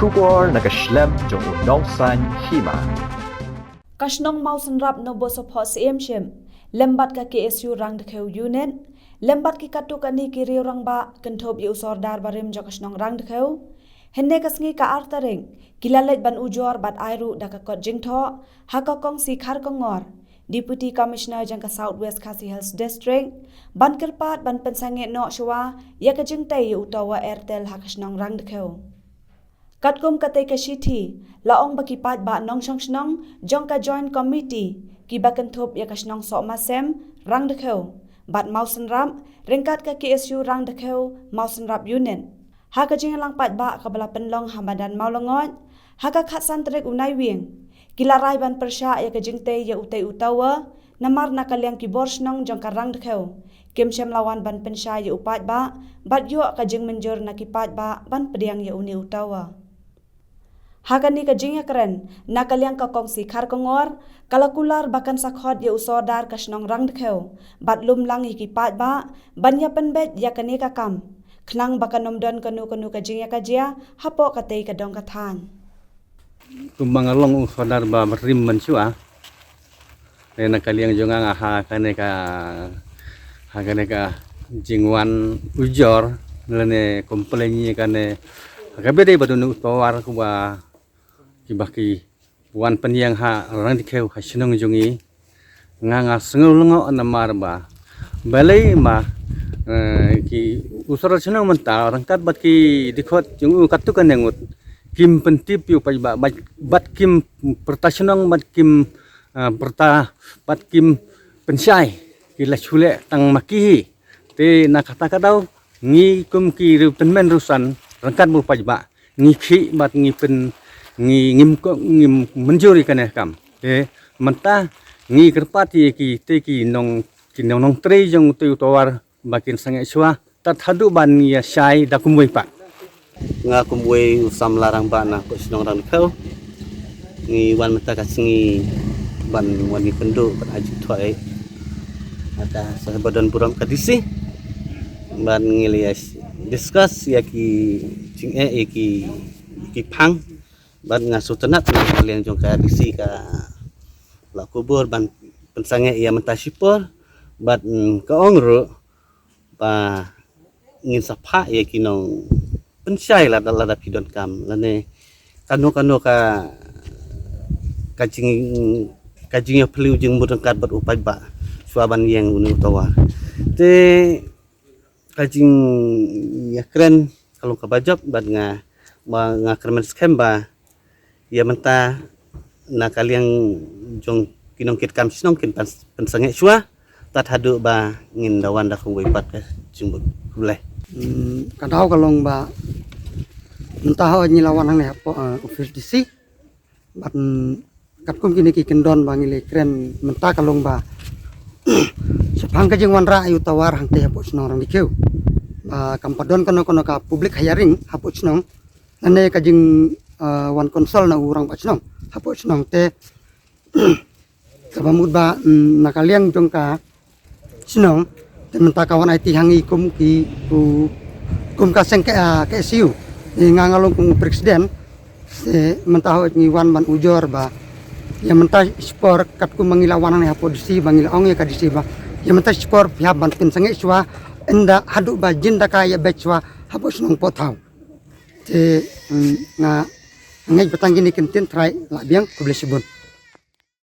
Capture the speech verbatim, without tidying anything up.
Khubor na ka shlem jong u nongsan hima. Ka shnong Mawsynrap Nobosohphohsyiemship lem bad ka K S U Rangdkhew Unit lem bad ki katto katne ki riew rangbah kynthup ïa u sordar barim jong ka shnong Rangdkhew, hynne ka sngi ka ar tarik ki la leit ban ujor bad ai ruh da ka kot jingthoh ha ka kongsi Kharkongor, Deputy Commissioner jong ka South West Khasi Hills District, ban kyrpad ban pynsangeh noh shuwa ïa ka jingtei ïa u tower Airtel ha ka shnong Rangdkhew. Katkum katei ka shithi, la ong ba ki paidbah nongshong shnong jong ka Joint Committee kiba kynthup ïa ka shnong Sohmasem, Rangdkhew bad Mawsynrap ryngkat ka K S U Rangdkhew Mawsynrap Unit, ha ka jingïalang paidbah kaba la pynlong ha madan Mawlangoj ha ka khatsan tarik u Naiwieng, ki la rai ban pyrshah ïa ka jingtei ïa utei u tower, namar na ka liang ki bor shnong jong ka Rangdkhew kim shym la wan ban pynshai ïa u paidbah bad ïoh ka jingmynjur na ki paidbah ban pdiang ïa une u tower. Ha kane ka jingïakren, na ka liang ka kongsi Kharkongor ka la kular ba kan sa khot ïa u sordar ka shnong Rangdkhew bad lum lang ïa ki paidbah ban ïa pynbeit ïa kane ka kam, khnang ba kan ym don kano kano ka jingïakajia hapoh katei ka dong ka thaiñ. Kumba nga long u sordar ba rim mynshuwa, ne na ka liang jong nga, nga ha kane ka, ha kane ka jingwan ujor lane complain ïa kane, ha kaba dei ba don u tower kaba kiba ki wan pynïeng ha Rangdkhew ha shnong jong ngi. Nga, nga sngew lyngngoh namar ba balei ma, eh, ki u sordar shnong mynta ryngkat bad ki dkhot jong u katto katne ngut kim pyntip ïa u paidbah bad, bad kim pyrta shnong bad kim, eh, pyrta bad kim pynshai, ki la shu leh tang ma ki hi. Te na kata ka daw ngi kum ki riew tymmen riew san ryngkat bad u paidbah ngi khih bad ngi pyn, ngi, ngim ko, ngim mynjur ïa kane ka kam. Te mynta ngi kyrpad ïa ki, te ki nong, ki nong, nongtrei jong utei u tower ba kin sangeh shuwa tad haduh ban ïa shai da kumwei pat. Nga kumwei u samla rangbah na ka shnong Rangdkhew. Ngi wan mynta ka sngi ban wan ïakynduh ban ai jingthoh ïa ka, sa ba don burom ka D C. Ban ngi la ïa discuss ïa ki jingeh ïa ki, ki phang. Bad nga sngewtynnat na ka liang jong ka D C ka la kubur ban pynsangeh ïa mynta shipor. Bad, mm, ka ong ruh ba ngin sa phah ïa ki nongpynshai lada, lada phi donkam lane kano kano ka, ka jing, ka jingïaphylliew jingmut ryngkat bad u paidbah shuwa ban ïeng une u tower. Te ka jingïakren ka long kaba jop bad nga, ba nga kyrmen skhem ba ïa mynta na ka liang jong ki nongkitkam shnong kin pyn, pynsangeh shuwa tad haduh ba ngin da wan da kumwei pat ka jingbud. Khublei. Hmm, ka daw ka long ba mynta hooid ngi la wan hangne hapoh, eh, office D C. Bad, mm, katkum kine ki kyndon ba ngi la kren mynta ka long ba shaphang ka jingwanrah ïa u tower hangtei hapoh shnong Rangdkhew, ba kam pat don kano kano ka public hearing hapoh shnong, lane ka jing, eh, wan consult na u rangbah shnong hapoh shnong. Te kaba mut ba, mm, na ka liang jong ka shnong, te mynta ka wan aiti ha ngi kum ki, ku, kum ka seng ka, ah, K S U. Te nga, nga long kum u president. Te mynta hooid ngi wan ban ujor ba ïa mynta shipor katkum ba ngi la wan hangne hapoh D C ba ngi la ong ïa ka D C ba ïa mynta shipor phi hap ban pynsangeh shuwa, ynda haduh ba jin da ka ïa beit shuwa hapoh shnong Pohthaw. Te, mm, nga ngeit ba tang kine ki ktien trai la biang. Khublei shibun.